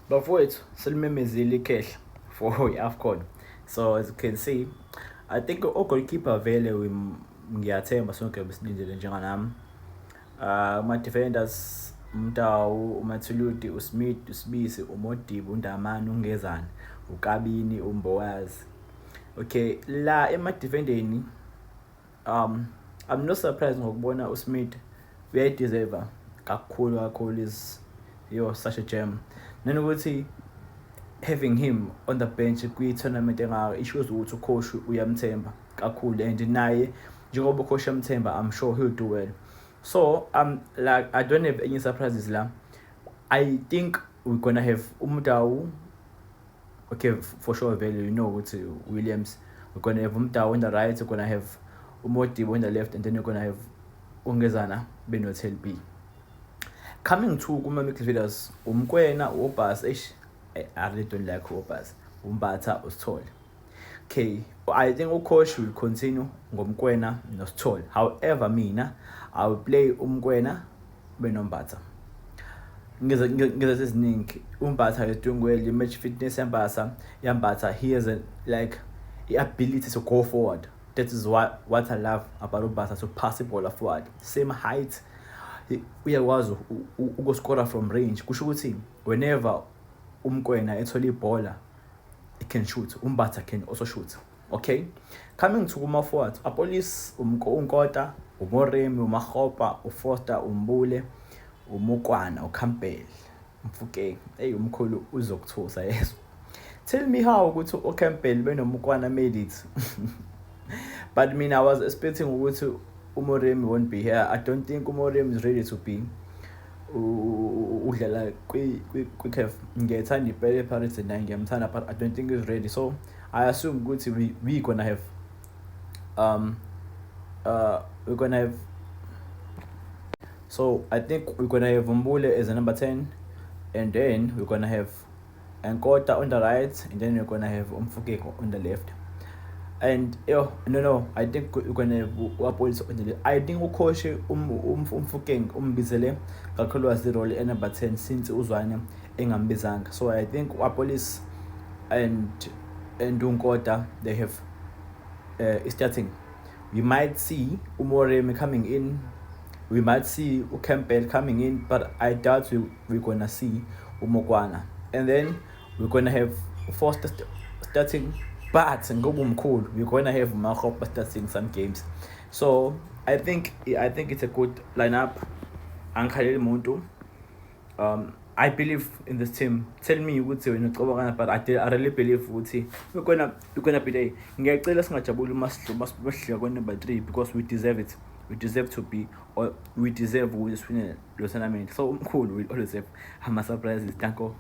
Bafowethu selimemezile ikhehla for i-AFCON. So as you can see, I think o-goalkeeper vele ngiyathemba sonke besilindele njenganami. Ama-defenders uMtau, uMathuludi, uSmith, uSibisi, uModibo, uNdamani, uNgezana, uKabini, uMbowazi. Okay, la ema-defendeni I'm not surprised ngokubona uSmith uyayideserve kakhulu is such a gem. Nanokuthi having him on the bench kwi-tournament engaka ishows ukuthi ucoach uyamthemba kakhulu, and naye njengoba ucoach yamthemba, I'm sure he'll do well. So like I don't have any surprises la. I think we're gonna have uMtau. Okay, for sure value, you know, with Williams. We're gonna have uMtau on the right, we're gonna have Umodibo on the left, and then we're gonna have Ungezana Benotel B. Coming to kuma midfielders, Umkwena, Obas, I really don't like Obas, Umbata, Ostol. Okay, I think coach will continue ngomkwena noSithole. However, I will play Umkwena benoMbatha. Ngiza seziningi uMbatha is doing well, match fitness yambatha. He has the ability to go forward. That is what I love about uMbatha, to pass the ball forward. Same height, uyakwazi ukuscora from range. Kusho ukuthi whenever Umkwena ethola ibhola, it can shoot. uMbatha can also shoot. Okay, coming to uma forward, Apolis, uNkota, uMoremi, uMagopa, uFoster, uMbule, uMokwana, uCampbell, Mfukeng. Hey, umkhulu uzokuthusa yeso. Tell me how ukuthi uCampbell benoMokwana made it. But I was expecting ukuthi uMoremi won't be here. I don't think uMoremi is ready to be udlala kwi-CAF. Ngiyayithanda iPele Pirates and ngiyamthanda, but I don't think he's ready. So I assume we're gonna have so I think we're gonna have Mbule as a number 10, and then we're gonna have Nkota on the right, and then we're gonna have Mfukeko on the left. And no, I think we're gonna have Apolis on the left. I think ucoach Mfukeng umbizele kakhulu as the role in number 10 since uzwane engambizanga. So I think Apolis and Nkota, they have starting. We might see Umoremi coming in, we might see Campbell coming in, but I doubt we're gonna see Umokwana. And then we're gonna have Foster starting, but we're gonna have Magopa starting some games. So I think it's a good lineup. Angkhaleli muntu. I believe in this team. Tell me ukuthi wena ucabanga, but I really believe ukuthi we're gonna be there. Ngiyacela singajabuli masihlika kwa number 3, because we deserve it. We deserve to be, or we deserve to win the tournament. So umkhulu will always have ama surprises. Thank you.